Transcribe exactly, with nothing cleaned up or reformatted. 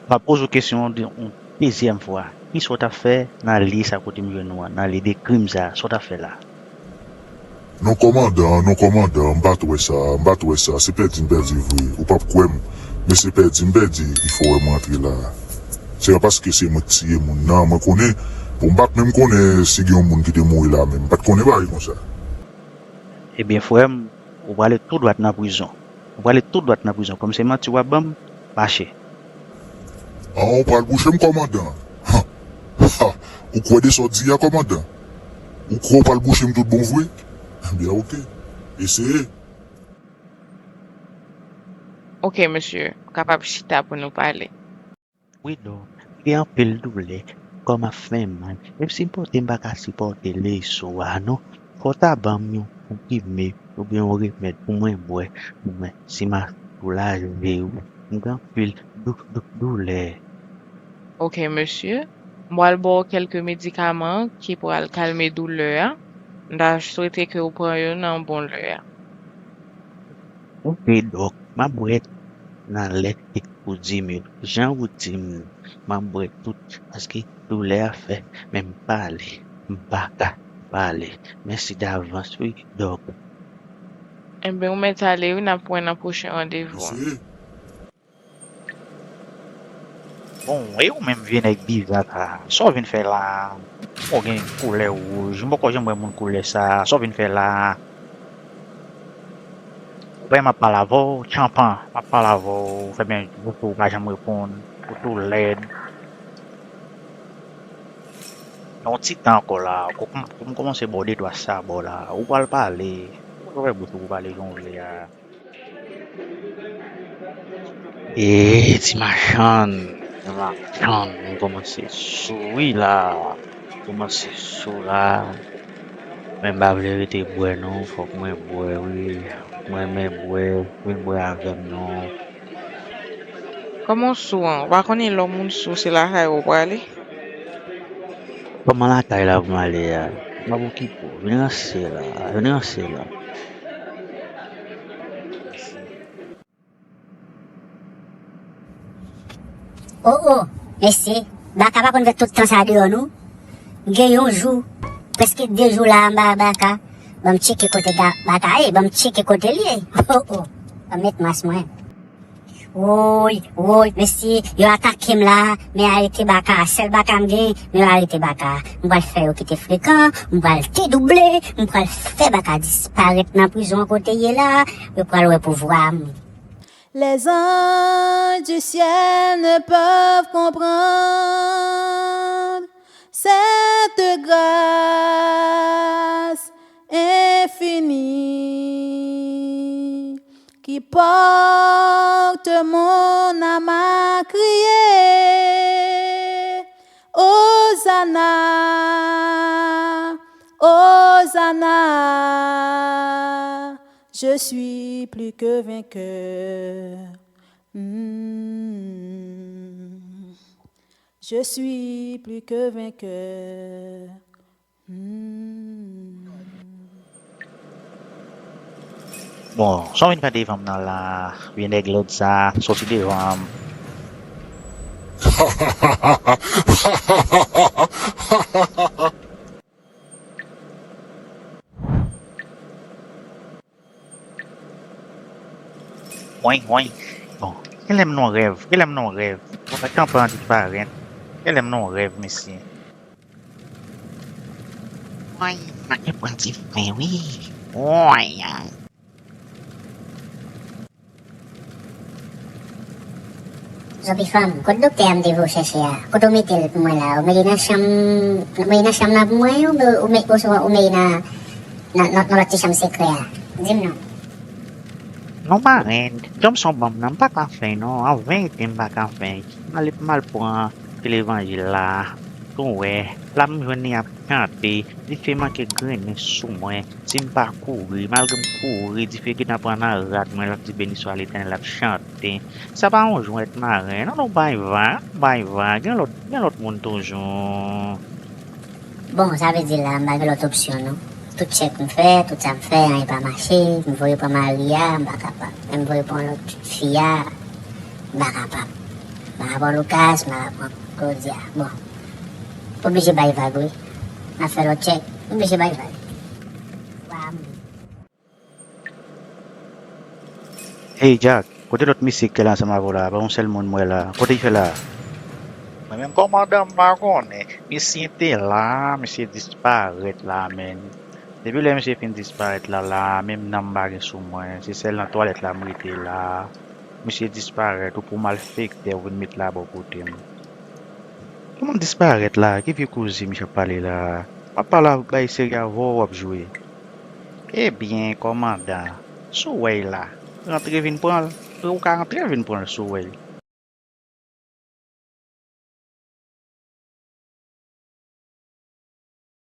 M ap poze w kesyon yon de- yon dezyèm fwa. Kisa w t ap fè nan lye sa kote m jwenn ou an, nan lye de krim sa, sa w t ap fè la? Non, kòmandan, non, kòmandan, m pa t wè sa, m pa t wè sa, se pèdi m pèdi vre, ou p ap kwè m, men se pèdi m pèdi ki fè w wè m rantre la. Se pa paske se mwen k tiye moun nan, mwen konnen, bon, m pa t menm konnen si gen yon moun ki te mouri la menm, m pa t konnen bagay konsa. Ebyen, frè m, ou prale tou dwat nan prizon. Ou prale tou dwat nan prizon. Kòm se manti w ap ban m, mache. An, ou pral bouche m, kòmandan? Ha! Ha! Ou kwè de sa w di a, kòmandan? Ou kwè w pral bouche m tout bon vre? Ebyen, oke. Eseye. Oke, mesye, w kapab chita pou nou pale. Wi, dòk, m gen anpil doulè, kò m ap fè m mal. Menm si m pote m pa ka sipòte leso a non. Fò w ta ban m yon konprime oubyen yon remèd pou mwen bwè, pou mwen, si m a soulaje wi. M gen anpil dou, dou, doulè. Oke, mesye. M pral ba w kèlke medikaman ki pral kalme doulè a. M ta swete ke w pran yo nan bon lè a. Oke, dòk, m ap bwè nan lè ki pou di m yo. Jan ou di m, m ap bwè tout, paske doulè a fè, men m pale, m pa ka pale. Mèsi davans wi, dòk. Enben, ou mèt ale wi, n ap wè nan pwochen randevou an. Bon, e ou menm vye nèg biza sa, sa w vin fè la? Ou gen koulè wouj, m poko janm wè moun koulè sa, sa w vin fè la? Ou wè m ap pale avè w, tchanpan, m ap pale avè w, ou fèmen bouch ou, ou pa janm reponn, ou tou lèd. Nan yon ti tan ankò la, kou m kòmanse ba w de twa sabò la, ou pral pale, ou pral ouvè bouch ou pou pale jan w vle a. E ti machann, ti machann, m kòmanse sou wi la, m kòmanse sou la. Men m pa vle rete bwè non, fòk mwen bwè wi. Mwen renmen bwè, vin bwè avè m non. Kòman w sou an? Ou pa konnen lè yon moun sou se lakay ou prale? Kòman lakay la pou m ale a? M ap okipe w. Vin ranse la, vin ranse la. O o, mesye, Baka pa konn fè tout tan sa deyò non. M gen yon jou, prèske de jou la anba Baka. Ban m tcheke kote Baka ye, ban m tcheke kote l ye. O o, ban m met mas mwen. Woy, woy, mesye, yo atake m la, men arete Baka, sèl Baka m gen, men yo arete Baka. M pral fè yo kite frekan, m pral dedouble, m pral fè Baka disparèt nan prizon an kote l ye la, yo pral wè pouvwa m. Les anges du ciel ne peuvent comprendre cette grâce infinie qui porte mon âme à crier. Hosanna, Hosanna, je suis plus que vainqueur. Hmm. Je suis plus que vainqueur. Hmm. Bon, sa w vin fè devan m nan la, vye nèg lèd sa, soti devan m. Woy, woy. Bon, genlè m nan yon rèv, genlè m nan yon rèv. Mwen pa t anvi disparèt. Genlè m nan yon rèv, mesye. Woy, m ap pran dife, wi. Woy. Zonbi fanm, kot doktè a m te voye w chèche a? Kote w mete l pou mwen la? Ou mete l nan chanm, ou mete l nan chanm nan pou mwen, oubyen ou mete, oswa ou mete l nan, nan, nan, nan lòt ti chanm sekrè a? Di m non. Non, marenn, janm son ban m nan, m pa ka fè non, an verite m pa ka fè. M al, m al pran fil levanjil la, tou wè, la m jwenn li ap chante, dife manke grennen sou mwen, si m pa kouri, malgre m kouri, dife gentan pran nan rad mwen, l ap di beni swa Letènèl, l ap chante. Sa pa yon jwèt marenn, an nou bay vag, an nou bay vag, gen lòt, gen lòt moun toujou. Bon, sa vle di la, m pa gen lòt opsyon non. Tout tchèk m fè, tout sa m fè, anyen pa mache, m voye pran mari a, m pa kapab. Men m voye pran lòt fi a, m pa kapab. M ap pran Lucas, m ap pran Claudia. Bon, oblije bay vag, wi. M ap fè lòt tchèk, oblije bay vag. Wa m. Hey Jack, kote lòt mesye k te la ansanm avè w la? Pa yon sèl moun m wè la. Kote y fè la? Mwen menm kòmandan m pa konnen. Misye te la, misye disparèt la menm. Depi lè misye fin disparèt la la, menm nanm m pa gen sou mwen. Se sèl nan twalèt la m rete la. Misye disparèt, ou pou malfektè ou vin met la bò kote m. Ki moun disparèt la? Ki vye koze misye ap pale la? M ap pale bay serye avè w, w ap jwe. Ebyen, kòmandan, si w wè l la, rantre vin pran l. Ou ka rantre vin pran l si w wè l.